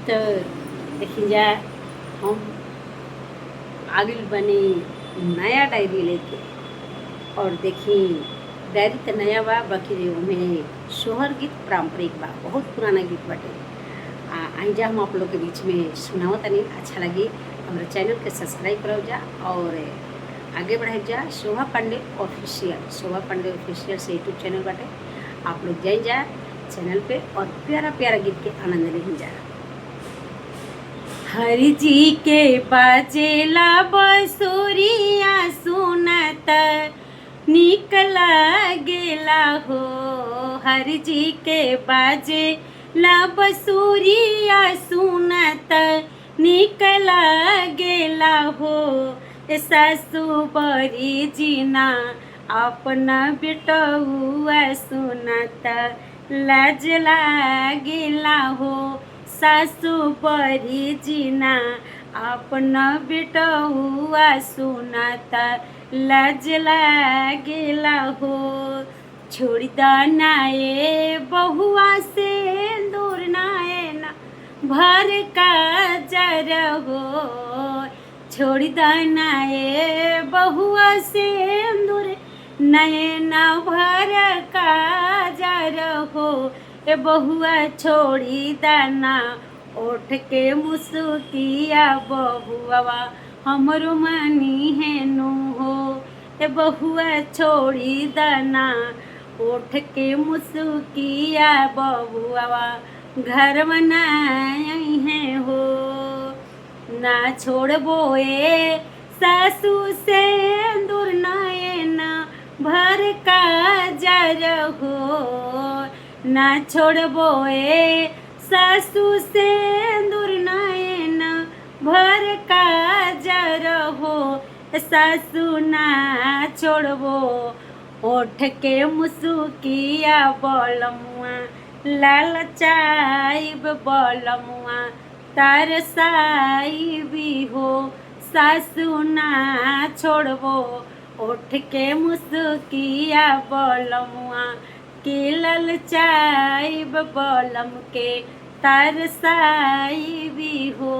तो देखी जा हम आगिल बनी नया डायरी लेके और देखी डायरी तो नया बा, बाकी उमें सोहर गीत पारंपरिक बा, बहुत पुराना गीत बाटे। आ आइजा हम आप लोग के बीच में सुनाओ तनी, अच्छा लगी। हमारे चैनल के सब्सक्राइब करो जा और आगे बढ़ाई जा। शोभा पांडे ऑफिशियल, शोभा पांडे ऑफिशियल से यूट्यूब चैनल बाटे, आप लोग जाई जा चैनल पे और प्यारा प्यारा गीत के आनंद लें जा। हरि जी के बाजेला बसुरिया सुनत निक लागेला हो। हरि जी के बाजे ला बसुरिया सुनत निक लागेला हो। ए सासु बरी जीना अपना बेटुआ सुनत लाज लागेला हो। सासु बरी जीना अपना बेटुआ सुनत लाज लागेला हो। छोड़ दनाए बहुआ से दूर नाए ना भर का जर हो। छोड़ दनाए बहुआ से दूर नैना भर का जर हो। ए बहुआ छोड़ी दाना ओठ के मुसुकिया बहुआ हमरो मनी है नु हो। ए बहुआ छोड़ी दाना ओठ के मुसुकिया बहुआ घर बनाई है हो। ना छोड़बो ए सासू से दूर नैना भर का जर हो। ना छोड़बो ए सासू से दूर नैना भर का जर हो। सासू ना छोड़बो ओठ के मुसुकिया बलमुआ लाल चाइब बलमुआ तार साइबी हो। सासू ना छोड़बो ओठ के मुसुकिया बलमुआ के लल चाइब बलम के तार साइबी हो।